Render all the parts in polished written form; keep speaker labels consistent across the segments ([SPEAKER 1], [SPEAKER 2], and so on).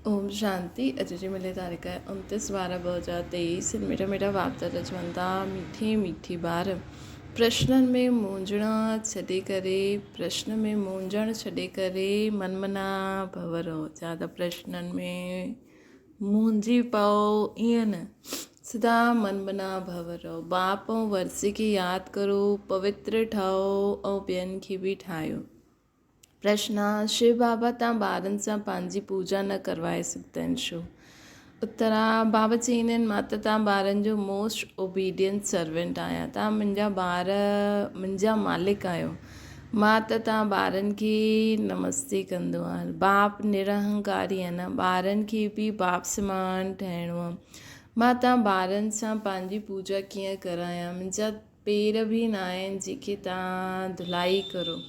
[SPEAKER 1] اوم شانتي اڄ جي ملي تاريخ آهي انتيس ٻارهن 2023 ميٺا ميٺا باپ دادا چون ٿا ميٺي ميٺي ٻار پرشنن ۾ مونجهڻ ڇڏي ڪري پرشن ۾ مونجهڻ ڇڏي ڪري من منا ڀو رهو چا ته پرشنن ۾ مونجهي پئو ائين نه سدا من منا ڀو رهو باپ ۽ ورثي کي ياد ڪرو پوتر ٺهو ۽ ٻين کي به ٺاهيو پرشن، شو بابا تان ٻارن سان پنهنجي پوڄا نه ڪروائي سگهندا آهن ڇو؟ اتر، بابا چئيندا آهن مان ته تان ٻارن جو موسٽ اوبيڊينٽ سرونٽ آهيان، تان منهنجا ٻار منهنجا مالڪ آهيو، مان ته تان ٻارن کي نمستي ڪندو آهيان. باپ نرهنڪاري آهي نه، ٻارن کي به باپ سمان ٺهڻو آهي. مان تان ٻارن سان پنهنجي پوڄا ڪيئن ڪرايان؟ منهنجا پير به ناهن جيڪي تان ڌلائي ڪرو.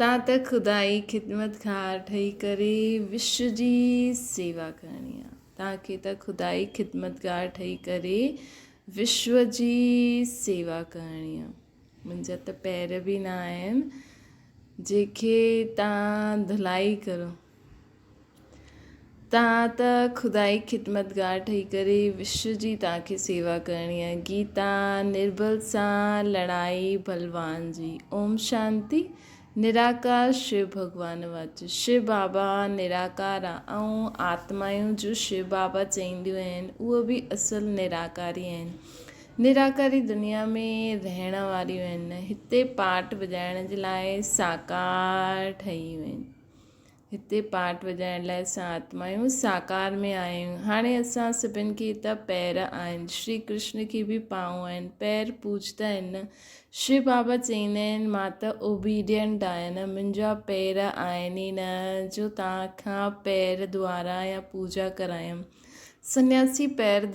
[SPEAKER 1] تان ته خدائي خدمتگار ٺهي ڪري وشو جي سيوا ڪرڻي آ. تان کي ته خدائي خدمتگار ٺهي ڪري وشو جي سيوا ڪرڻي آ. منهنجا ته پير به ناهن جيڪي تان ڌلائي ڪرو. تان ته خدائي خدمتگار ٺهي ڪري وشو جي تان کي سيوا ڪرڻي آهي. گيتا، نربل سان لڙائي بلوان جي. اوم شانتي. نراڪار شو ڀڳوان واچ. شو بابا نراڪار آ ۽ آتمائون جو شو بابا چئينديون آهن اهي به اصل نراڪاري آهن. نراڪاري دنيا ۾ رهڻ واريون آهن. هتي پاٽ وڄائڻ جي لاء ساڪار ٺهيون آهن. هتي پاٽ وڄائڻ لاء اسان آتمايون ساڪار ۾ آيون. هاڻي اسان سڀن کي ته پير آهن. شري ڪرشن کي به پانء آهن. پير پوڄندا آهن نه. شو بابا چئيندا آهن مان ته اوبيڊينٽ آهيان نه، منهنجا پير آهن ئي نه جو توهان کان پير ڌوئاران يا پوڄا ڪرايان. سنياسي پير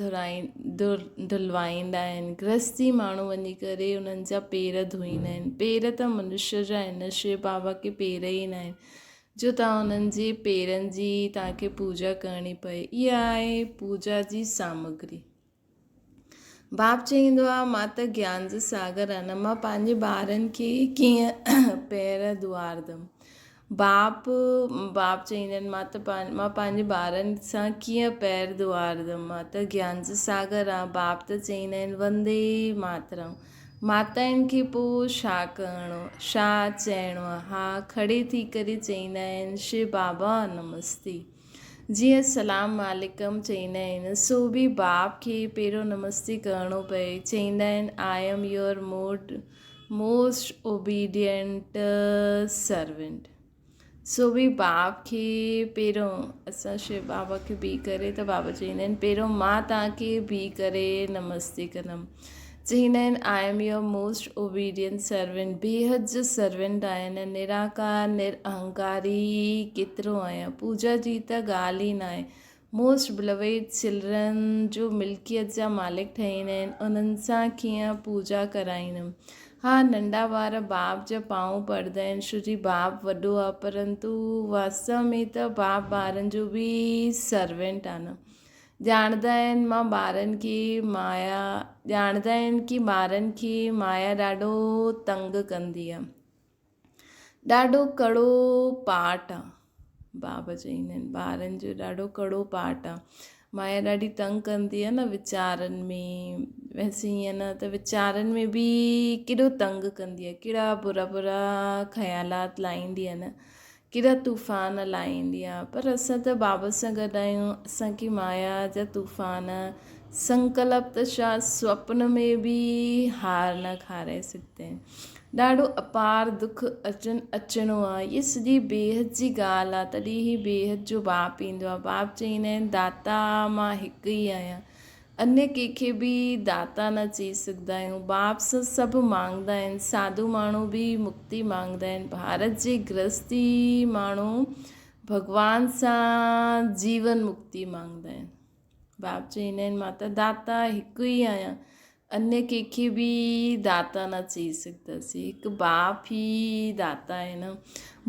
[SPEAKER 1] ڌلوائيندا آهن. گرهستي ماڻهو وڃي ڪري انهن جا پير ڌوئيندا آهن. پير ته منشيه جا آهن نه، شو بابا کي پير ئي نه آهن جو توهان انهن جي پيرن جي توهان کي پوڄا ڪرڻي پئي. اها آهي پوڄا جي سامگري. باپ چئيندو آ مان ته گيان جو ساگر آهيان مان پنهنجي ٻارن کي ڪيئن پير ڌوئارندم. باپ باپ چئيندا آهن مان ته مان پنهنجي ٻارن سان ڪيئن پير ڌوئارندم مان ته گيان جو ساگر آهيان. باپ ته چئيندا آهن وندي ماترم. ماتائن کي پوء ڇا ڪرڻو ڇا چئڻو آ. ها کڙي ٿي ڪري چئيندا آهن شو بابا نمستي. جيئن سلام عليڪم چئيندا آهن سو به باپ کي پهريون نمستي ڪرڻو پئي. چئيندا آهن I am your mode most obedient servant سو به باپ کي پهريون اسان شو بابا کي بيهي ڪري ته بابا چئيندا آهن پهريون مان توهان کي بيهي ڪري نمستي ڪندم. چئيندا آهن I am your most obedient servant بيحد جو سرونٽ آهيان نه نراڪار نر اهنڪاري ڪيترو آهيان پوڄا جي ته ڳالهه ئي ناهي موسٽ بلويڊ چلڊرن جو ملڪيت جا مالڪ ٺهيندا آهن انهن سان ڪيئن پوڄا ڪرائيندم ها ننڍا ٻار باپ جا پانء پڙهندا آهن ڇو جي باپ وڏو آهي پرنتو واستو ۾ ته باپ ٻارن جو به سرونٽ آهي نه ڄاڻندا آهن مان ٻارن کي مايا ڄاڻندا آهن ڪي ٻارن کي مايا ڏاڍو تنگ ڪندي آ ڏاڍو ڪڙو پاٽ آ بابا چئيندا آهن ٻارن جو ڏاڍو ڪڙو پاٽ آ مايا ڏاڍي تنگ ڪندي آ نه ويچارن ۾ ويسي ائين نه ته ويچارن ۾ به ڪيڏو تنگ ڪندي آ ڪهڙا برا برا خيالات لاهيندي آ نه ڪيڏا طوفان لاهيندي آ پر اسان ته بابا سان گڏ آهيون اسان کي مايا جا طوفان سنڪلپ ته ڇا سوپن ۾ به هار نه کارائي سگهندا آهن ڏاڍو اپار دک اچن اچڻو آ هي سڄي بيحد جي ڳالهه آ تڏهن هي بيحد جو باپ ايندو آ باپ چئيندا آهن داتا مان هڪ ئي آهيان انيه ڪنهن کي به داتا نه چئي سگهندا آهيون. باپ سان سڀ مانگدا آهن. ساڌو ماڻهو به مڪتي مانگدا آهن. ڀارت جي گرهستي ماڻهو ڀڳوان سان جيون مڪتي مانگدا آهن. باپ چئيندا آهن مان ته داتا هڪ ئي آهيان. انيه ڪنهن کي به داتا نه چئي سگهنداسين. هڪ باپ ئي داتا آهي نه.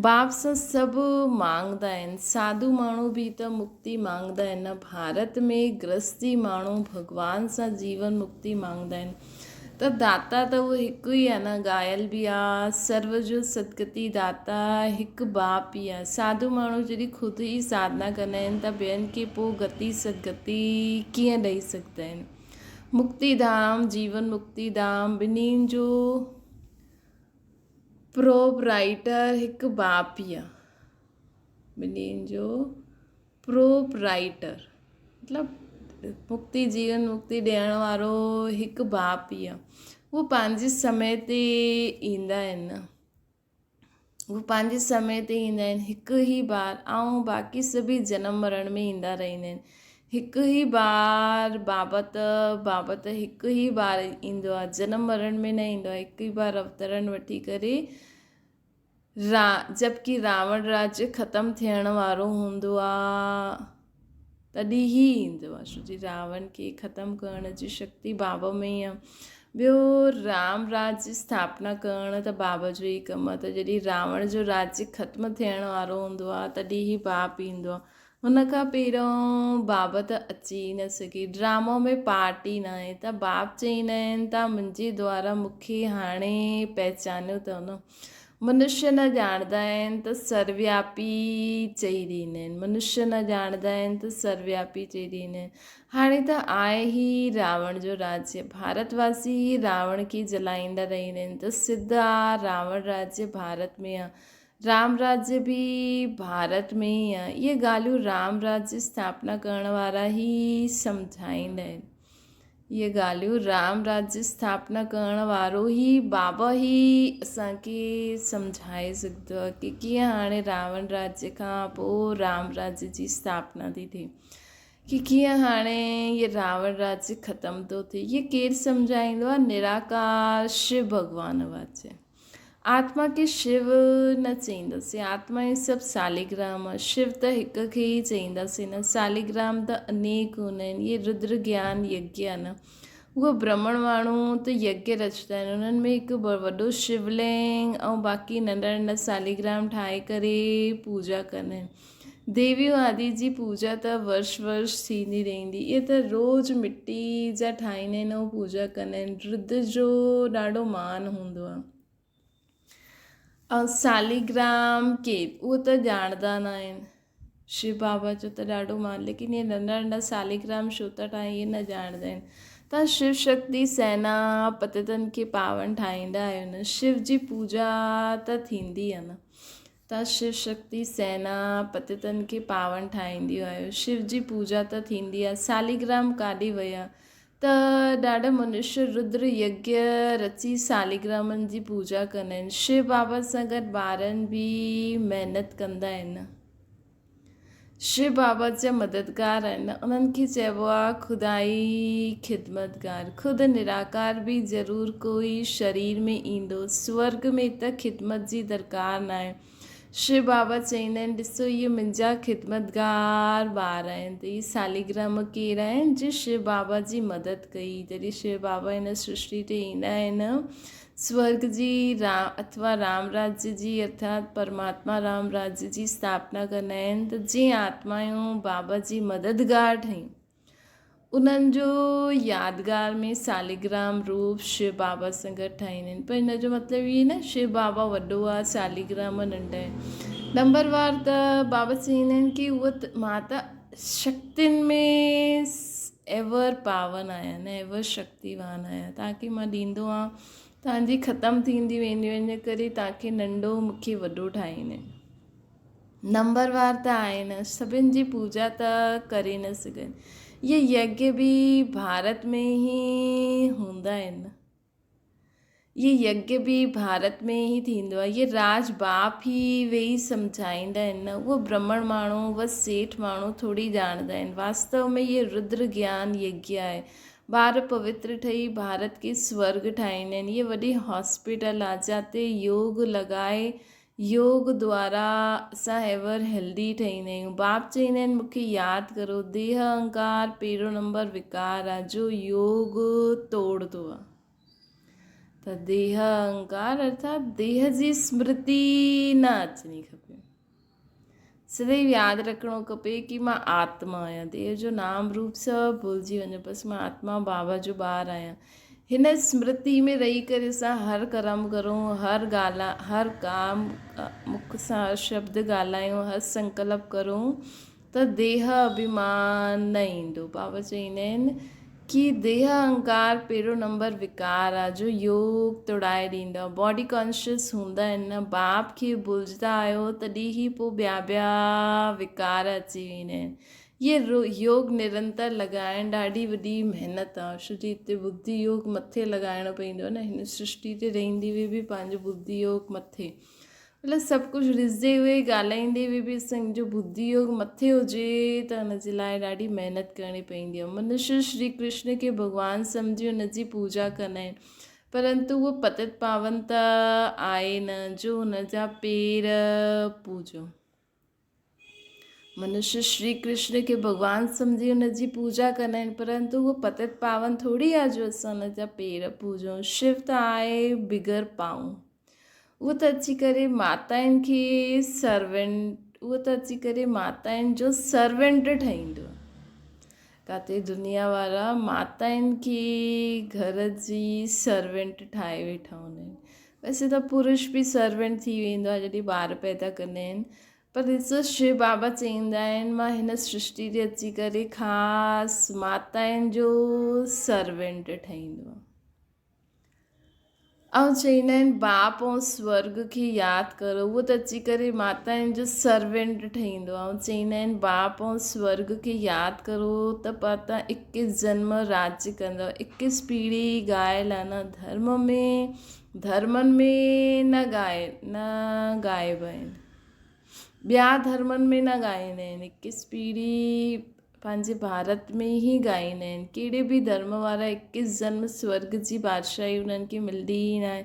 [SPEAKER 1] باپ سان سڀ مانگدا آهن. ساڌو ماڻهو به ته مڪتي مانگدا آهن نه. ڀارت ۾ گرهستي ماڻهو ڀڳوان سان جيون مڪتي مانگدا آهن. ته داتا ته اهو هڪ ئي آهي نه، ڳايل به آ، سرو جو سدگتي داتا هڪ باپ ئي آ. ساڌو ماڻهو جڏهن خود ئي ساڌنا ڪندا آهن ته ٻين کي پوء گتي سدگتي ڪيئن ڏئي سگهندا آهن. مڪتي ڌام، جيون مڪتي ڌام ٻنهين جو پروپرائيٽر هڪ باپ ئي آ. ٻنهين جو پروپرائيٽر مطلب مڪتي جيون مڪتي ڏيڻ وارو هڪ باپ ئي آ. هو پنهنجي سمي تي ايندا آهن. هو پنهنجي سمي تي ايندا آهن هڪ ئي بار ۽ باقي سڀئي جنم مرڻ ۾ ايندا رهندا آهن. هڪ ئي بار بابت بابت هڪ ئي بار ايندو آهي جنم مرڻ ۾ نه ايندو آهي هڪ ئي بار اوترڻ وٺي ڪري را جبڪه راوڻ راڄ ختم ٿيڻ وارو هوندو آ تڏهن ئي ايندو آ ڇو جي راوڻ کي ختم ڪرڻ جي شڪتي بابا ۾ ئي آ ٻيو رام راڄ جي اسٿاپنا ڪرڻ ته بابا جو ئي ڪم آ ته جڏهن راوڻ جو راڄ ختم ٿيڻ وارو هوندو آ تڏهن ئي باپ ايندو آ هن کان پهريون باب ته اچي ئي نه سگهي. ڊرامو ۾ پارٽ ئي ناهي ته باب چئيندا آهن ته منهنجي دوارا مون کي هاڻي پهچانيو اٿو نه. منشيه نه ڄاڻندا آهن ته سروياپي چئي ڏيندا آهن. منشيه نه ڄاڻندا آهن ته سروياپي چئي ڏيندا آهن. هاڻي ته آهي ئي راوڻ جو راجيه. ڀارت واسي ئي راوڻ کي جلائيندا رهندا آهن ته سڌ آ راوڻ راجيه ڀارت ۾ آ. رام راجيه به ڀارت ۾ ئي آهي. اهي ڳالهيون رام راج جي اسٿاپنا ڪرڻ وارا ئي سمجهائيندا آهن. اهي ڳالهيون رام راج جي اسٿاپنا ڪرڻ وارو ئي بابا ئي اسان کي سمجهائي سگهندو آهي ڪي ڪيئن هاڻي راوڻ راجيه کان پوء رام راجيه جي اسٿاپنا ٿي ٿئي ڪي ڪيئن هاڻي اهي راوڻ راجيه ختم ٿو ٿئي. اهي ڪير سمجهائيندو آهي؟ نراڪار شو ڀڳوان واچ. آتما کي شو نه چئينداسين، آتما ئي سڀ سالگرام آ، شو ته هڪ کي ئي چئينداسين نه، سالگرام ته انيڪ هوندا آهن، اهي ردر گيان يگيا آ نه، اهي برهمڻ ماڻهو ته يگيا رچندا آهن، انهن ۾ هڪ وڏو شولنگ ۽ باقي ننڍا ننڍا سالگرام ٺاهي ڪري پوڄا ڪندا آهن. ديويون آدي جي پوڄا ته ورش ورش ٿيندي رهندي. اهي ته روز مٽي جا ٺاهيندا آهن ۽ پوڄا ڪندا آهن. رد جو ڏاڍو مان هوندو آهي. ۽ ساليگرام ڪير اهو ته ڄاڻندا نه آهن. شو بابا جو ته ڏاڍو مان ليڪن اهي ننڍا ننڍا ساليگرام ڇو ٿا ٺاهين اهي نه ڄاڻندا آهن. تان شو شڪتي سينا پتتن کي پاون ٺاهيندا آهيو نه. شو جي پوڄا ته ٿيندي آهي نه. تان شو شڪتي سينا پتتن کي پاون ٺاهينديون آهيو. شو جي پوڄا ته ٿيندي آهي. ساليگرام ڪاڏي ويا ته ڏاڍا منشيه ردر يگيا رچي ساليگرامن جي پوڄا ڪندا آهن. شو بابا سان گڏ ٻارن به محنت ڪندا آهن. شو بابا جا مددگار آهن انهن کي چئبو آهي خدائي خدمتگار. خود نراڪار به ضرور ڪوئي شرير ۾ ايندو. سورڳ ۾ ته خدمت جي درڪار ناهي. شو بابا چئيندا آهن ڏسو اهي منهنجا خدمتگار ٻار آهن ته اهي ساليگرام ڪير آهن جن شو بابا جي مدد ڪئي. جڏهن شو بابا هن سرشٽي تي ايندا آهن سورڳ جي اٿوا رام راجيه جي ارٿات پرماتما رام راجيه جي اسٿاپنا ڪندا آهن ته جي آتمائون بابا جي مددگار ٺهيون انهن جو يادگار ۾ ساليگرام روپ شو بابا سان گڏ ٺاهيندا آهن پر ان جو مطلب هي نه شو بابا وڏو آهي ساليگرام ننڍا آهن نمبر وار ته بابا چئيندا آهن ڪي اهو مان ته شڪتين ۾ ايور پاون آهيان نه ايور شڪتيوان آهيان توهان کي مان ڏيندو آهيان توهان جي ختم ٿيندي وينديون آهن ان ڪري توهان کي ننڍو مون کي وڏو ٺاهيندا آهن نمبر وار ته آهي نه سڀن جي پوڄا ته ڪري نه سگهن اهي يگيه به ڀارت ۾ ئي هوندا آهن اهي يگيه به ڀارت ۾ ئي ٿيندو آهي. اهي راج باپ ئي ويهي سمجهائيندا آهن نه اهو برهمڻ ماڻهو اهو سيٺ ماڻهو ٿوري ڄاڻندا آهن. واستو ۾ اهي ردر گيان يگيه آهي. ٻار پوتر ٺهي ڀارت کي سورڳ ٺاهيندا آهن. اهي وڏي هاسپيٽل آهي جاتي يوگ لڳائي يوگ دوارا اسان ايور هيلدي ٺهيندا آهيون. باپ چئيندا آهن مون کي ياد ڪرو ديهه اهنڪار پهريون نمبر وڪار آهي جو يوگ توڙندو آهي ته ديهه اهنڪار ارٿات ديهه جي سمرتي نه اچڻي کپي سدائين ياد رکڻو کپي ڪي مان آتما آهيان ديهه جو نام روپ سڀ ڀلجي وڃو بس مان آتما بابا جو ٻار آهيان. هن سمرتي ۾ رهي ڪري اسان هر ڪرم ڪرون، هر ڳالهه، هر ڪام مک سان هر شبد ڳالهايون، هر سنڪلپ ڪرون ته ديهه اڀيمان نه ايندو. بابا چئيندا آهن ڪي ديهه اهنڪار پهريون نمبر وڪار آ جو يوگ توڙائي ڏيندو آ. باڊي ڪانشس هوندا آهن نه، باپ کي ڀلجدا آهيو تڏهن ئي پوء ٻيا ٻيا وڪار اچي ويندا آهن. هيء يوگ نرنتر لڳائڻ ڏاڍي وڏي محنت آ، ڇو جو هتي ٻڌي يوگ مٿي لڳائڻو پوندو آ نه، هن سرشٽي تي رهندي هوئي به پنهنجو ٻڌي يوگ مٿي مطلب سڀ ڪجهه ڏسندي هوئي ڳالهائيندي هوئي به اسان جو ٻڌي يوگ مٿي هجي ته ان جي لاء ڏاڍي محنت ڪرڻي پوندي آ. منشي شري ڪرشن کي ڀڳوان سمجهي ان جي پوڄا ڪندا آهن، پرنتو اهو پتت پاون ته آهي نه جو هن جا پير پوڄو. منشي شري ڪرشن کي ڀڳوان سمجهي ان جي پوڄا ڪندا آهن پرنتو اهو پتت پاون ٿوري آهي جو اسان ان جا پير پوڄون. شو ته آهي بگر پائون. اهو ته اچي ڪري ماتائن کي سرونٽ اهو ته اچي ڪري ماتائن جو سرونٽ ٺهيندو. ڪاتي دنيا وارا ماتائن کي گهر جي سرونٽ ٺاهي ويٺا هوندا آهن. ويسي ته پرش به سرونٽ ٿي ويندو آهي جڏهن ٻار پيدا ڪندا آهن پر ڏسو شو بابا چئيندا آهن مان هن سرشٽي تي اچي ڪري خاص ماتائن جو سرونٽ ٺهيندو آهيان ۽ چئيندا آهن باپ ۽ سورگ کي ياد ڪرو اهو ته اچي ڪري ماتائن جو سرونٽ ٺهيندو آهي ۽ چئيندا آهن باپ ۽ سورگ کي ياد ڪرو ته پاتا اڪيس جنم راڄ ڪندو اڪيس پيڙهي گائل آهي نه ڌرم ۾ ڌرمن ۾ نه ڳائي نه ڳائبا آهن. ٻيا ڌرمن ۾ نه ڳائيندا آهن. اڪيس پيڙهي پنهنجي ڀارت ۾ ئي ڳائيندا آهن. ڪهڙي به ڌرم وارا اڪيس جنم سورڳ جي بادشاهي انهن کي ملندي ئي ناهي.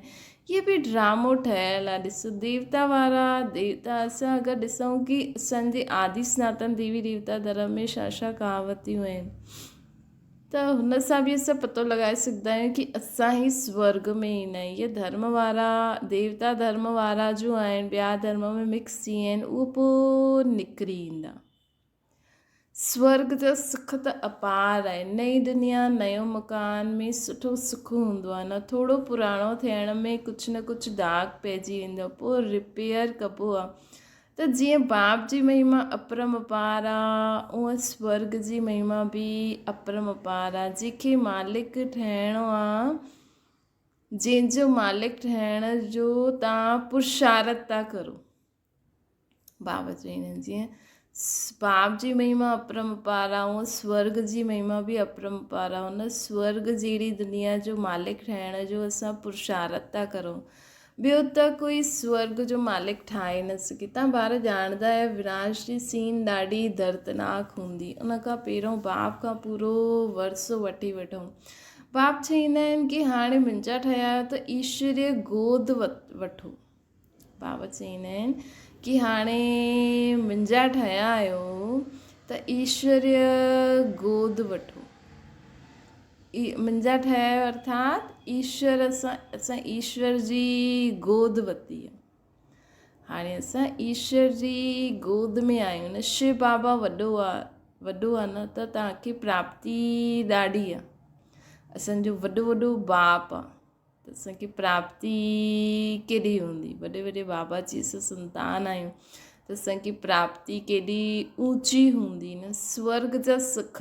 [SPEAKER 1] هي به ڊرامو ٺهيل آهي. ڏسو ديوتا وارا ديوتا اسان اگر ڏسون ڪي اسان جي آدي سناتن ديوي ديوتا ڌرم ۾ ڇا ڇا ڪهاوتيون آهن. ته هن سان به اسان پتو لڳائي سگهندا آهيون ڪي اسان ئي سورڳ ۾ ايندا آهيون اهي ڌرم وارا ديوتا ڌرم وارا جو آهن ٻيا ڌرم ۾ مڪس ٿي ويا آهن اهو پوء نڪري ايندا سورڳ جا سک ته اپار آهن نئين دنيا نيو مڪان ۾ سٺو سک هوندو آهي نه ٿورو پراڻو ٿيڻ ۾ ڪجهه نه ڪجهه داغ پئجي ويندو آهي پوء رپيئر ڪبو آهي ته جيئن باپ جي مهما اپرم اپار آ، اونئن سورڳ جي مهما به اپرم اپار آ. جنهن کي مالڪ ٺهڻو آ، جنهن جو مالڪ ٺهڻ جو تان پرشارت ٿا ڪرو. بابا چئين جيئن باپ جي مهما اپرم اپار آ، اونئن سورڳ جي مهما به اپرم اپار آ. ان سورڳ جهڙي دنيا جو مالڪ ٺهڻ جو اسان پرشارت ٿا ڪرون. ٻيو ته ڪوئي سورڳ جو مالڪ ٺاهي نه سگهي. تان ٻار ڄاڻندا آهيو وناش جي سين ڏاڍي دردناڪ هوندي. ان کان پهريون باپ کان پورو ورثو وٺي وٺون. باپ چئيندا آهن ڪي هاڻي منهنجا ٺهيا آهيو ته ايشوريه گود وٺو. بابا چئيندا آهن ڪي هاڻي منهنجا ٺهيا آهيو ته ايشوريه گود وٺو. منهنجا ٺهيا آهيو ارٿات ايشور اسان اسان ايشور جي گود ورتي آهي. هاڻي اسان ايشور جي گود ۾ آهيون نه شو بابا وڏو آ وڏو آ نه ته توهان کي پراپتي ڏاڍي آ اسان جو وڏو وڏو باپ آ ته اسان کي پراپتي ڪيڏي هوندي وڏي وڏي بابا جي اسان سنتان آهيون ته اسان کي پراپتي ڪيڏي اوچي هوندي نه سورگ جا سک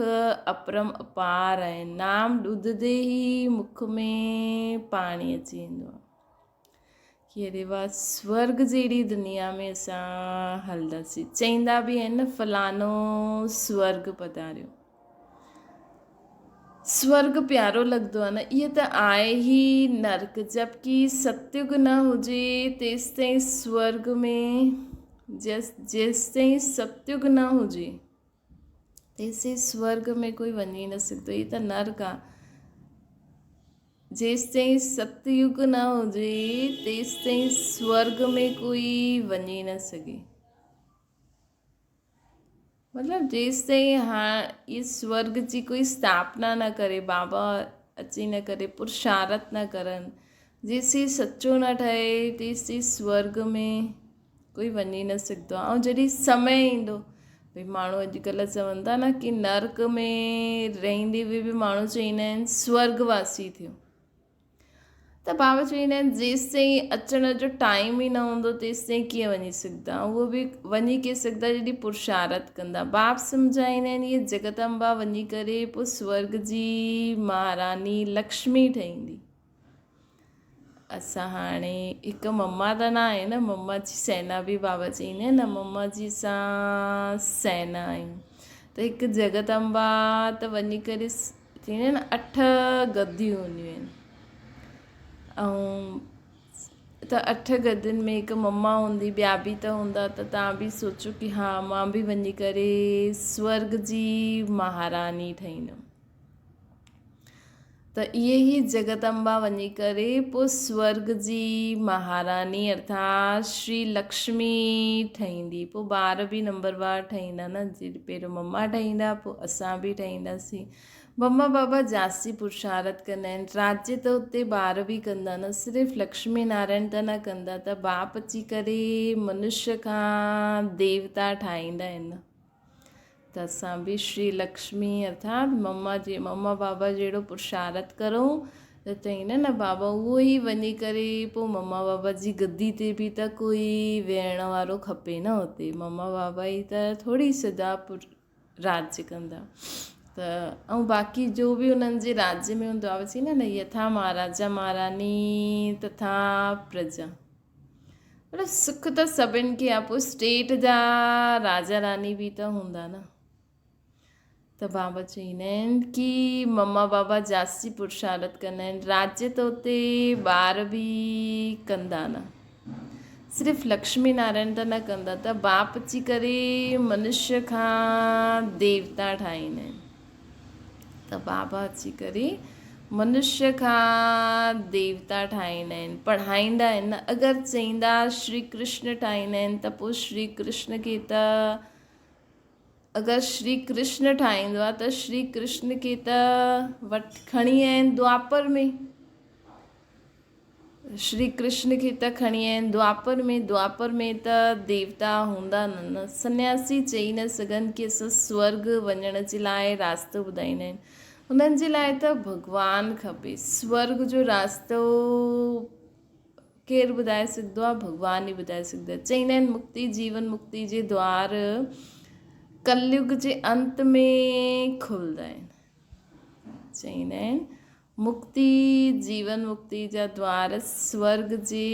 [SPEAKER 1] اپرم اپار آهن نام ٻڌندي ئي مک ۾ پاڻي اچي ويندو آهي ڪي اري واهه سورگ جهڙي دنيا ۾ اسان هلنداسين چئيندا به آهن نه فلانو سورگ پڌاريو سورڳ پيارو لڳندو آهي نه اهو ته آهي ئي نرڪ جبڪه ستيگ نه هجي تيستائين سورڳ ۾ جيستائين ستيگ نه هجي تيستائين سورڳ ۾ ڪوئي وڃي نه سگهندو هي ته نرڪ آهي جيستائين ستيگ نه هجي تيستائين سورڳ ۾ ڪوئي وڃي نه سگهي. مطلب جيستائين هاڻ هي سورڳ جي ڪوئي اسٿاپنا نه ڪري، بابا اچي نه ڪري، پرشارت نه ڪرن، جيسين سچو نه ٺهي تيسين سورڳ ۾ ڪوئي وڃي نه سگهندو آهي. ۽ جڏهن سمي ايندو ڀئي ماڻهو اڄڪلهه چون ٿا نه ڪي نرڪ ۾ رهندي به ماڻهو چوندا آهن سورڳ واسي ٿيو. ته بابا چوندا آهن جيستائين اچڻ جو ٽائيم ئي نه هوندو تيستائين ڪيئن وڃي سگهندا اهو به وڃي ڪيئن سگهندا جڏهن پرشارٿ ڪندا باپ سمجهائيندا آهن هيء جگت امبا وڃي ڪري پوء سورگ جي مهاراني لڪشمي ٺهيندي اسان هاڻي هڪ مما ته نه آهي نه مما جي سينا به بابا چئيندا آهن نه مما جي اسان سينا آهيون ته هڪ جگت امبا ته وڃي ڪري ٿينديون آهن اٺ گديون هونديون آهن ۽ ته اٺ گدين ۾ هڪ مما هوندي ٻيا به ته هوندا ته توهان به سوچو ڪي ها مان به وڃي ڪري سورگ جي مهاراني ٺهيندم ته اهي ئي جگت امبا وڃي ڪري پوء سورگ جي مهاراني ارٿات شري لڪشمي ٺهيندي پوء ٻار به نمبر وار ٺهيندا نه جي پهريون مما ٺهيندا پوء اسان به ٺهينداسين مما بابا جاستي پرشارت ڪندا آهن راجيه ته اتي ٻار به ڪندا نه صرف لڪشمي نارائڻ ته نه ڪندا ته باپ اچي ڪري منشيه کان ديوتا ٺاهيندا آهن ته اسان به شري لڪشمي ارٿات مما جي مما بابا جهڙو پرشارت ڪرون ته چئين نه بابا اهو ئي وڃي ڪري پوء مما بابا جي گدي تي به ته ڪوئي ويهڻ وارو کپي نه اتي مما بابا ئي ته ٿوري سدا راڄ ڪندا ته ۽ باقي جو به انهن جي راڄ ۾ هوندو آهي چئي نه يٿا مهاراجا مهاراني تٿا پرجا مطلب سک ته سڀن کي آهي پوء اسٽيٽ جا راجا راني به ته هوندا نه ته بابا چئيندا آهن ڪي مما بابا جاستي پرشارت ڪندا آهن راڄ ته اتي ٻار به ڪندا نه صرف لڪشمي نارائڻ ته نه ڪندا ته باپ اچي ڪري منشيه کان ديوتا ٺاهيندا آهن ته بابا اچي ڪري منشيه کان ديوتا ٺاهيندا آهن پڙهائيندا آهن نه اگر چئيندا شري ڪرشن ٺاهيندا آهن ته پوء شري ڪرشن کي ته اگر شري ڪرشن ٺاهيندو آهي ته شري ڪرشن کي ته وٺ کڻي آيا آهن دوآپر ۾ شري ڪرشن کي ته کڻي آين دوآپر ۾، دوآپر ۾ ته ديوتا هوندا نه نه. سنياسي چئي نه سگهن ڪي اسان سورڳ وڃڻ جي لاء راستو ٻڌائيندا آهن. هنن جي لاء ته ڀڳوان کپي. سورڳ جو راستو ڪير ٻڌائي سگهندو آهي؟ ڀڳوان ئي ٻڌائي سگهندو آهي. چئيندا آهن مڪتي جيون مڪتي جي دوار ڪليگ جي انت ۾ کلندا آهن. چئيندا آهن مڪتي، جيون مڪتي جا دوار سورڳ جي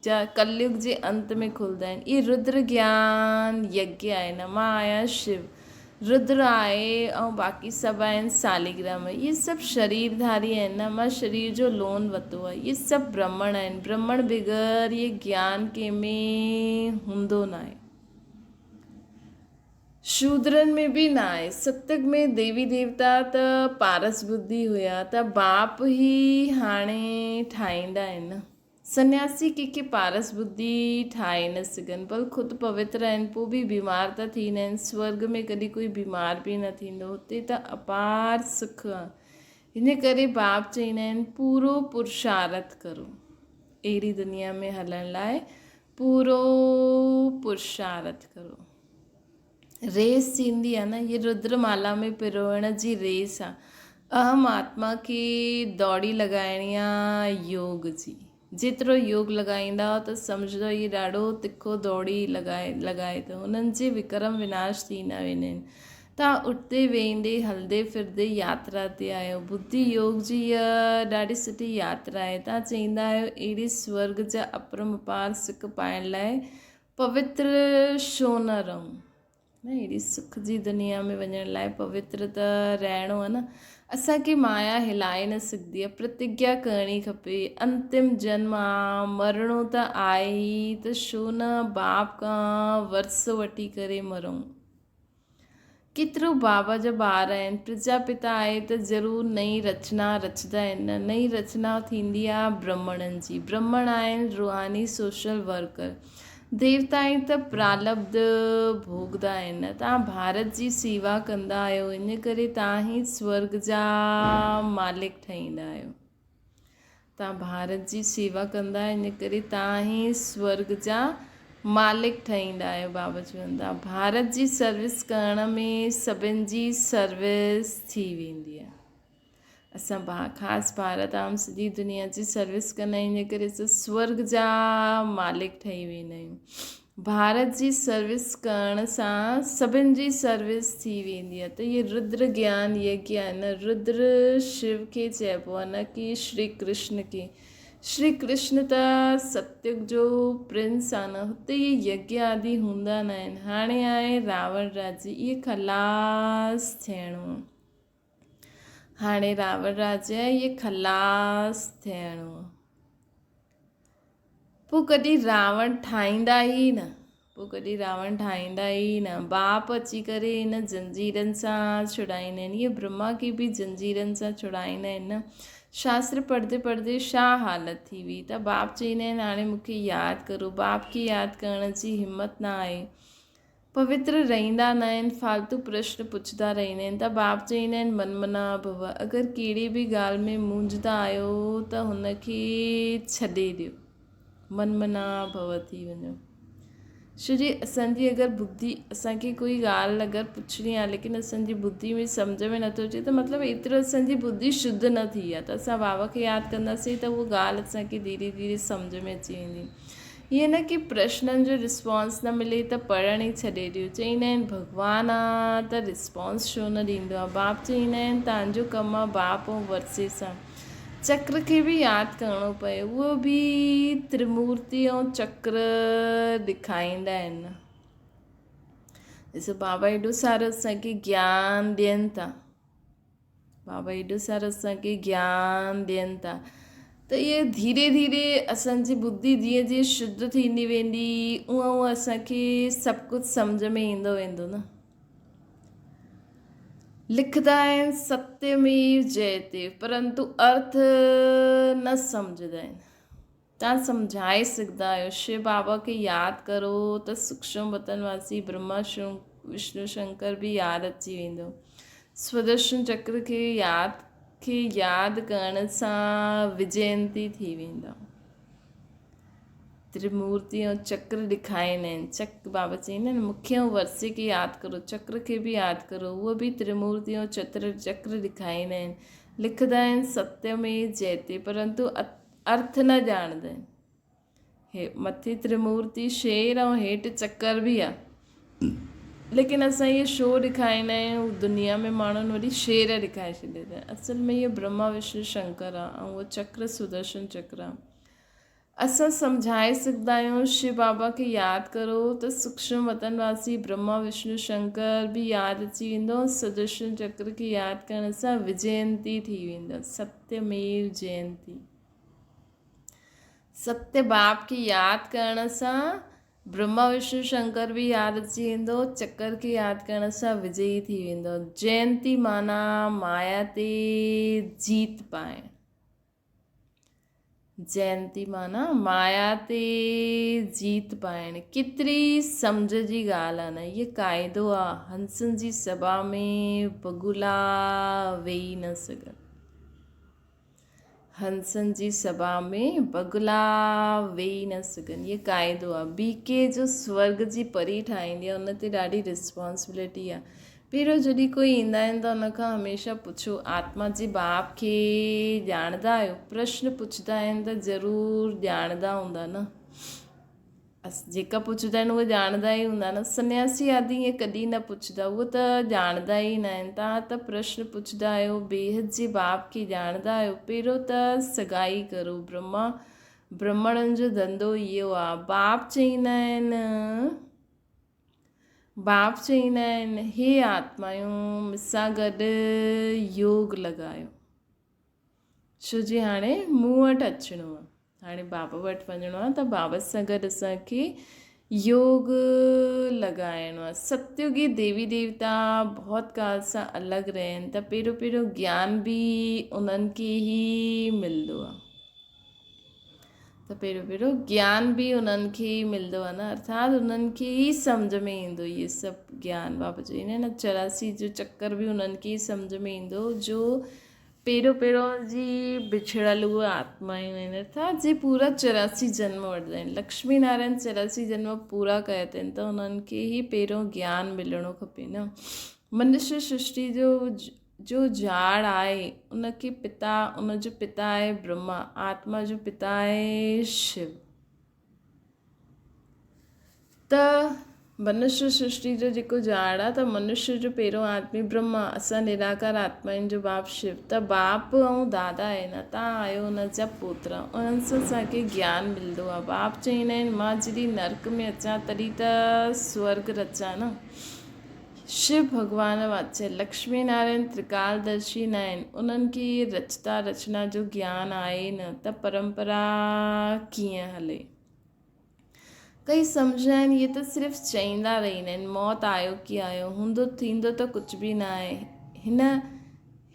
[SPEAKER 1] جا ڪليگ جي انت ۾ کلندا آهن. اهي ردر گيان يگيا آهي نه مان آهيان شو ردر آهي ۽ باقي سڀ آهن ساليگرام اهي سڀ شرير ڌاري آهن نه مان شرير جو لون ورتو آهي اهي سڀ برهمڻ آهن برهمڻ بغير اهي گيان ڪنهن ۾ هوندو ناهي. شودرن ۾ به نه آهي. ستيگ ۾ ديوي ديوتا ته پارس ٻڌي هيا ته باپ ئي هاڻي ٺاهيندا آهن نه. سنياسي ڪنهن کي پارس ٻڌي ٺاهي نه سگهن بل خود پوتر آهن پوء به بيمار ته ٿيندا آهن. سورڳ ۾ ڪڏهن ڪوئي بيمار به نه ٿيندو هتي ته اپار سک آهي. ان ڪري باپ چئيندا آهن پورو پرشارٿ ڪرو. اهڙي دنيا ۾ هلڻ لاء پورو پرشارٿ ڪرو. ريس ٿيندي آهي نه هي ردر مالا ۾ پروئڻ جي ريس آهي. اهم آتما کي دوڙي لڳائڻي آ يوگ جي. جيترو يوگ لڳائيندا ته سمجهندو هي ڏاڍو تکو دوڙي لڳائي لڳائي ٿو. هنن جي وڪرم وناش ٿيندا ويندا آهن. توهان اٺندي ويهندي هلندي ڦرندي ياترا تي آهيو. ٻڌي يوگ جي اها ڏاڍي سٺي ياترا آهي. توهان چئيندا آهيو اهڙي سورڳ جا اپرم اپار سک پائڻ لاء پوتر ڇو نه رهون. نه اهڙي سک جي دنيا ۾ وڃڻ لاء پوتر ته رهڻو آهي نه. اسان کي مايا هلائي نه سگهندي آهي. پرتگيا ڪرڻي کپي. انتم جنم آ، مرڻو ته آهي ئي ته ڇو نه باپ کان ورثو وٺي ڪري مرون. ڪيترو بابا جا ٻار آهن. پرجا پتا آهي ته ضرور نئين رچنا رچندا آهن نه. نئين رچنا ٿيندي آهي برهمڻن جي. برهمڻ آهن روحاني سوشل ورڪر. ديوتا آهن ته پرالبڌ ڀوڳدا آهن نه. توهان ڀارت جي سيوا ڪندا آهيو ان ڪري توهان ئي سورڳ جا مالڪ ٺهيندا آهيو. توهان ڀارت جي سيوا ڪندا آهيو ان ڪري توهان ئي سورڳ جا مالڪ ٺهيندا آهيو. بابا چون ٿا ڀارت جي سروس ڪرڻ ۾ سڀن جي سروس ٿي ويندي آهي. اسان خاص ڀارت عام سڄي دنيا جي سروس ڪندا آهيون ان ڪري اسان سورگ جا مالڪ ٺهي ويندا آهيون. ڀارت جي سروس ڪرڻ سان سڀن جي سروس ٿي ويندي آهي ته هي ردر گيان يگيا آهي نه ردر شو کي چئبو آهي نه ڪي شري ڪرشن کي. شري ڪرشن ته ستيگ جو پرنس آهي نه هتي اهي يگيا آدي هوندا نه آهن. هاڻي آهي راوڻ راجي اهي خلاص ٿيڻو آهي. هاڻي راوڻ راجا اهي خلاص ٿيڻو. پوء ڪڏهن راوڻ ٺاهيندا ئي نه. پوء ڪڏهن راوڻ ٺاهيندا ئي نه. باپ اچي ڪري هن زنجيرن سان ڇڙائيندا آهن. اهي برهما کي به زنجيرن سان ڇڙائيندا آهن نه. شاستر پڙهندي پڙهندي ڇا حالت ٿي وئي ته باپ چئيندا آهن هاڻي مون کي ياد ڪرو. باپ کي ياد ڪرڻ جي همت نه آهي. پوتر رهندا نه آهن، فالتو پرشن پڇندا رهندا آهن ته باپ چئيندا آهن من منا ڀو، اگر ڪهڙي به ڳالهه ۾ مونجهندا آهيو ته هن کي ڇڏي ڏيو، من منا ڀو ٿي وڃو. ڇو جي اسان جي اگر ٻڌي اسان کي ڪوئي ڳالهه اگر پڇڻي آهي ليڪن اسان جي ٻڌي ۾ سمجهه ۾ نٿو اچي ته مطلب ايترو اسان جي ٻڌي شڌ نه ٿي آهي ته اسان بابا کي ياد ڪنداسين ته اها ڳالهه اسان کي ڌيري ڌيري سمجهه ۾ اچي ويندي. ائين نه ڪي پرشنن جو رسپانس نه ملي ته پڙهڻ ئي ڇڏي ڏيو. چئيندا آهن ڀڳوان آ ته رسپانس ڇو نه ڏيندو آ. باپ چئيندا آهن تان جو ڪم آ باپ ۽ ورثي سان. چڪر کي به ياد ڪرڻو پئي. اهو به ترمورتي ۽ چڪر ڏکائيندا آهن. ڏسو بابا ايڏو سارو اسان کي گيان ڏين ٿا. بابا ايڏو سارو اسان کي گيان ڏين ٿا ته اهي ڌيري ڌيري اسان جي ٻڌي جيئن جيئن شڌ ٿيندي ويندي اونئن اونئن اسان کي سڀ ڪجهه سمجهه ۾ ايندو ويندو نه لکندا آهن ستيميو جيتي پرنتو ارٿ نه سمجهندا آهن تان سمجهائي سگهندا آهيو شو بابا کي ياد ڪرو ته سوکشم وطن واسي برهما شو وشنو شنڪر به ياد اچي ويندو سودرشن چڪر کي ياد کي ياد ڪرڻ سان وجينتي ٿي ويندا ترمورتي ۽ چڪر ڏکائيندا آهن چڪ بابا چئيندا آهن مکيه ۽ ورثي کي ياد ڪرو چڪر کي به ياد ڪرو اهو به ترمورتي ۽ چتر چڪر ڏکائيندا آهن لکندا آهن ستيميو جيتي پرنتو ارٿ نه ڄاڻندا آهن. هي مٿي ترمورتي شير ۽ هيٺ چڪر به آ. ليڪن اسان اهي شو ڏکائيندا آهيون دنيا ۾ ماڻهن وري شير ڏکائي ڇڏيا اٿن. اصل ۾ اهو برهما وشنو شنڪر آ ۽ اهو چڪر سدرشن چڪر آ. اسان سمجهائي سگهندا آهيون شو بابا کي ياد ڪرو ته سوڪشم وطن واسي برهما وشنو شنڪر به ياد اچي ويندو ۽ سدرشن چڪر کي ياد ڪرڻ سان وجينتي ٿي ويندو. ستيميو جينتي. ستي باپ کي ياد ڪرڻ سان برهما وشنو شنڪر به ياد اچي ويندو، چڪر کي ياد ڪرڻ سان وجئي ٿي ويندو. جينتي معنيٰ مايا تي جيت پائڻ. جينتي معنيٰ مايا تي جيت پائڻ. ڪيتري سمجهه جي ڳالهه آ نه. هيء قاعدو آ، هنسن جي سڀا ۾ بگلا ويهي نه سگهن. هنسن جي سڀا ۾ بگلا ويهي نه سگهن. هيء قاعدو آ. بي ڪي جو سورڳ جي پري ٺاهيندي آ، ان تي ڏاڍي رسپانسبلٽي آ. پهريون جڏهن ڪوئي ايندا آهن ته ان کان هميشه پڇو آتما جي باپ کي ڄاڻندا آهيو؟ پرشن پڇندا آهن ته ضرور ڄاڻندا هوندا نه؟ جيڪا پڇندا آهن اهي ڄاڻندا ئي هوندا نه؟ سنياسي آدي ائين ڪڏهن نه پڇندا اهي ته ڄاڻندا ئي نه آهن. توهان ته پرشن پڇندا آهيو بيحد جي باپ کي ڄاڻندا آهيو؟ پهريون ته سگائي ڪرو برهما برهمڻن جو ڌنڌو اهو آهي. باپ چئيندا آهن. باپ چئيندا آهن، هي آتمايون مون سان گڏ يوگ لڳايو، ڇو جي هاڻي مون وٽ اچڻو آهي، هاڻي بابا وٽ وڃڻو آهي ته بابا سان گڏ اسان کي يوگ لڳائڻو آهي. ستيوگي ديوي ديوتا بهت ڪال سان الڳ رهن ته پهريون پهريون گيان به انهن کي ئي ملندو آهي. ته پهريون پهريون گيان به انهن کي ئي ملندو آهي نه ارٿات انهن کي ئي سمجهه ۾ ايندو اهي سڀ گيان بابا جو ان نه 84 جو چڪر به انهن کي ئي سمجهه ۾ ايندو جو پهريون پهريون جي بڇڙيل اهي آتمائون آهن ارٿات جي پورا 84 جنم وٺندا آهن لڪشمي نارائڻ 84 جنم پورا ڪيا اٿن ته انهن کي ئي پهريون گيان ملڻو کپي نه منشي سرشٽي جو جو جاڙ آهي ان کي پتا ان جو پتا آهي برهما آتما جو پتا آهي شو. ته منشيه سرشٽي جو جيڪو جاڙ آهي ته منشيه جو پهريون آدمي برهما اسان نراڪار آتمائن جو باپ شو ته باپ ۽ دادا آهن تان آهيو ان جا پوترا انهن سان اسان کي گيان ملندو آهي باپ چئيندا آهن مان جڏهن نرڪ ۾ اچان تڏهن ته سورگ رچان نه شو ڀڳوان واچي لڪشمي نارائڻ ترڪالدرشي نه آهن انهن کي رچتا رچنا جو گيان آهي نه ته پرمپرا ڪيئن هلي. ڪئي سمجهندا آهن اهي ته صرف چئيندا رهندا آهن موت آيو ڪي آيو هوندو ٿيندو ته ڪجهه به نه آهي هن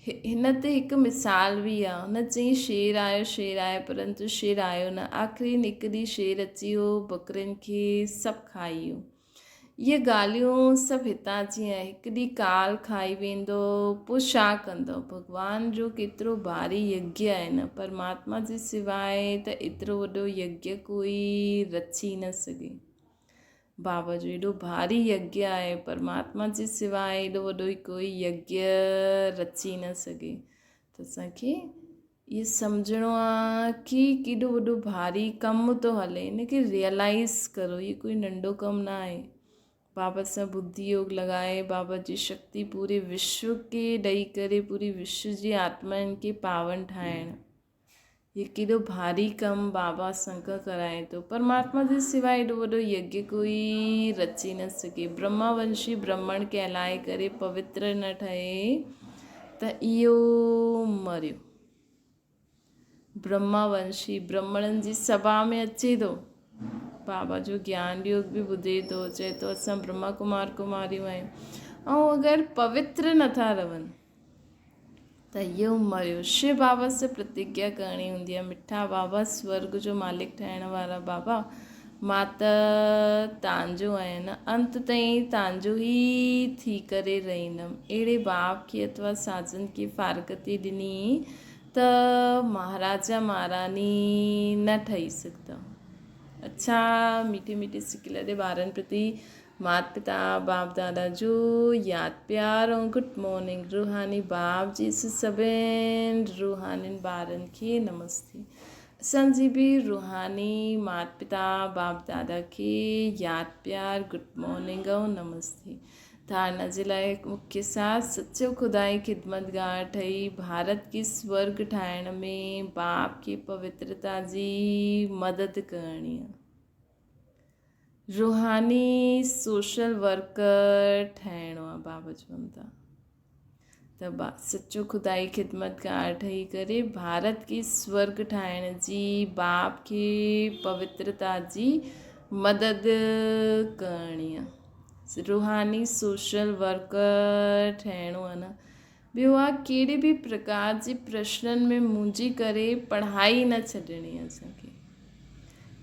[SPEAKER 1] هن تي هڪ مثال به آهي هن چئي شير آيو شير آيو پرنتو شير آيو نه آخري هڪ ڏينهن شير اچي ويو ٻڪرين کي سڀ کائي ويو اهي ڳالهيون سڀ هتان جي آهن. هڪ ڏينهن ڪال کائي ويندو، پوء ڇا ڪندؤ؟ ڀڳوان جو ڪيترو ڀاري يگيه آهي نه؟ پرماتما جي سواء ته ايترو وڏو يگيه ڪوئي رچي نه سگهي. بابا جو ايڏو ڀاري يگيه آهي، پرماتما جي سواء ايڏو وڏو ڪوئي يگيه رچي نه سگهي. ته اسان کي اهو سمجهڻو آ ڪي ڪيڏو وڏو ڀاري ڪم ٿو هلي ان کي ريئلائز ڪرو هي ڪوئي ننڍو ڪم نه آهي بابا سان ٻڌي يوگ لڳائي بابا جي شڪتي پوري وشو کي ڏئي ڪري پوري وشو جي آتمائن کي پاون ٺاهڻ هي ڪيڏو ڀاري ڪم بابا اسان کان ڪرائي ٿو پرماتما جي سواء ايڏو وڏو يگيه ڪوئي رچي نه سگهي برهما ونشي برهمڻ ڪهلائي ڪري پوتر نه ٺهي ته اهو مريو. برهما ونشي برهمڻن جي سڀا ۾ اچي ٿو. بابا جو گيان يوگ به ٻڌي ٿو، چئي ٿو اسان برهما ڪمار ڪماريون آهيون ۽ اگر پوتر نٿا رهن ته اهو مريو. شو بابا سان پرتگيا ڪرڻي هوندي آهي، مٺا بابا سورگ جو مالڪ ٺاهڻ وارا بابا مان ته تانجو آهيان نه، انت تائين تانجو ئي ٿي ڪري رهندم. اهڙي باپ کي اٿوا ساجن کي فارغتي ڏني ته مهاراجا مهاراڻي نه ٺهي سگهندا. اڇا ميٺي ميٺي سڪيلڌي ٻارن پرتي مات پتا باپ دادا جو ياد پيار ۽ گڊ مارننگ روحاني باپ جي سڀن روحانين ٻارن کي نمستي. اسان جي به روحاني مات پتا باپ دادا کي ياد پيار گڊ مارننگ ۽ نمستي ڌارنا جي لاء مکيه ساٿ سچو خدائي خدمتگار ٺهي ڀارت کي سورگ ٺاهڻ ۾ باپ کي پوترتا جي مدد ڪرڻي آ روحاني سوشل ورڪر ٺهڻو آ بابا چون ٿا. ته با سچو خدائي خدمتگار ٺهي ڪري ڀارت کي سورگ ٺاهڻ جي باپ کي پوترتا جي مدد ڪرڻي آ روحاني سوشل ورڪر ٺهڻو آ نه ٻيو آ ڪهڙي به پرڪار جي پرشنن ۾ منهنجي ڪري پڙهائي نه ڇڏڻي آ اسان کي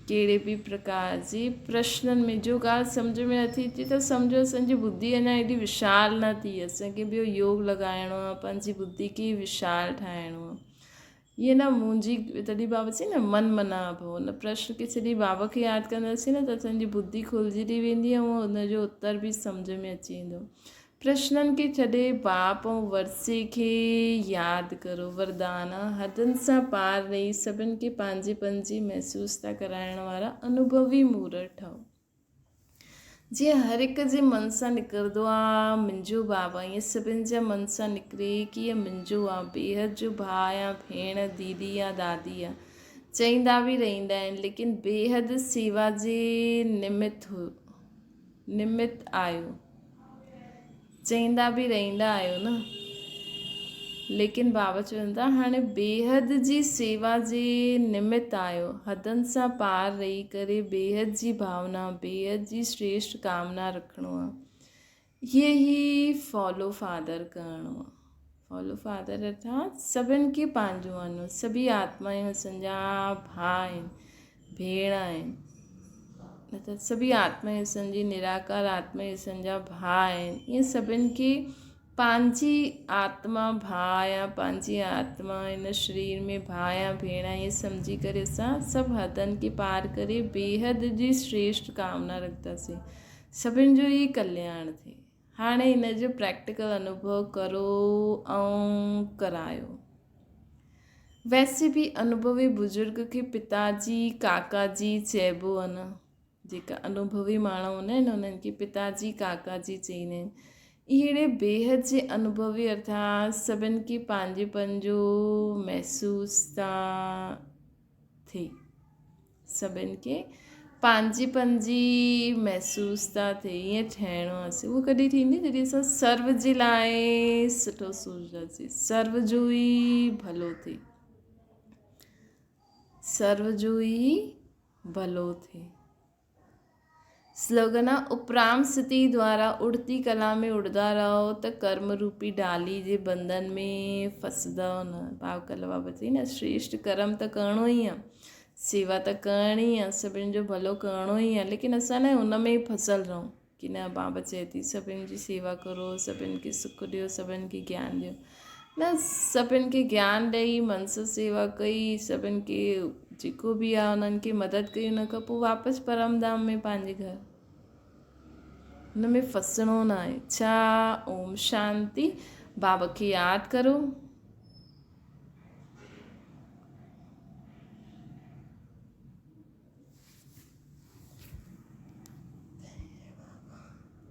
[SPEAKER 1] ڪهڙي به پرڪار جي پرشنن ۾ جو ڳالهه سمجهه ۾ نٿي اچي ته سمجهو اسان جي ٻڌي اڃا ايڏي وشال نه ٿي اسان کي ٻيو يوگ لڳائڻو آهي پنهنجي ٻڌي کي وشال ٺاهڻو آهي ائين نه منهنجي تڏهن بابا چئي نه من منا ڀو ان پرشن کي ڇڏي بابا کي ياد ڪنداسين نه ته اسان جي ٻڌي کلجي ٿي ويندي ۽ ان جو اتر به سمجهه ۾ اچي ويندو پرشنن کي ڇڏي باپ ۽ ورثي کي ياد ڪرو. وردان، حدن سان پار رهي سڀن کي پنهنجي پنهنجي محسوس ٿا ڪرائڻ وارا انوڀوي مورت ٺهو. جيئن هر هڪ جي من سان نڪرندو آ منهنجو بابا ائين سڀن جا من سان نڪري ڪي هي منهنجو آ بيحد جو ڀاء يا ڀيڻ، ديدي يا دادي آ چئيندا به رهندا آهن ليڪن بيحد سيوا جي نمت نمت آهيو. چئيندا به رهندا آهيو نه. ليڪن بابا چون ٿا هاڻي بيحد جي سيوا جي نمت آهيو. حدن سان پار رهي ڪري بيحد جي ڀاونا، بيحد جي شريشٽ ڪامنا رکڻو آهي. هيء ئي فالو فادر ڪرڻو آهي. فالو فادر ارٿات سڀن کي پنهنجو مڃو. سڀئي آتمائون اسان جا ڀاء آهن، ڀيڻ آهن. نه ته سڀئي آتمائون اسان جي نراڪار آتمائون اسان جا ڀاء آهن. ائين سڀن کي پنهنجي آتما ڀاء يا پنهنجي آتما هن شرير ۾ ڀاء يا ڀيڻ آهي ائين سمجهي ڪري اسان سڀ حدن کي پار ڪري بيحد جي شريشٽ ڪامنا رکنداسين. سڀن جو ئي ڪلياڻ ٿئي. هاڻي ان جو پريڪٽيڪل انوڀو ڪرو ۽ ڪرايو. ويسي به انوڀوي بزرگ کي پتا جي، ڪاڪا جي چئبو آ نه. جيڪا انوڀوي ماڻهو هوندا آهن انهن کي پتا جي، ڪاڪا جي چئيندا آهن. اهڙي بيحد جي انوڀوي ارٿات سڀن کي پنهنجي پن جو محسوس ٿا ٿئي. سڀن کي پنهنجي پن جي محسوس ٿا ٿئي. ائين ٺهڻو آهي. اهو ڪڏهن ٿيندي جڏهن اسان سرو جي لاء سٺو سوچنداسين. سرو جو ئي ڀلو ٿئي. سرو جو ئي ڀلو ٿئي. سلوگن آ، اپرام ستي دوارا اڙتي ڪلا ۾ اڙدا رهو ته ڪرم روپي ڊالي جي بنڌن ۾ ڦسندؤ نه. ڀاء ڪل بابا چئي نه شريشٽ ڪرم ته ڪرڻو ئي آ، سيوا ته ڪرڻي آ، سڀن جو ڀلو ڪرڻو ئي آ، ليڪن اسان نه ان ۾ ئي ڦسل رهون ڪي نه بابا چئي ٿي سڀن جي سيوا ڪرو، سڀن کي سک ڏيو، سڀن کي گيان ڏيو. نه سڀن کي گيان ڏئي من سان سيوا ڪئي سڀن کي جيڪو به آ انهن کي مدد ڪئي ان کان پوء واپس پرم ڌام ۾ پنهنجي گهر ان ۾ ڦسڻو نه آهي ڇا اوم شانتي بابا کي ياد ڪرو.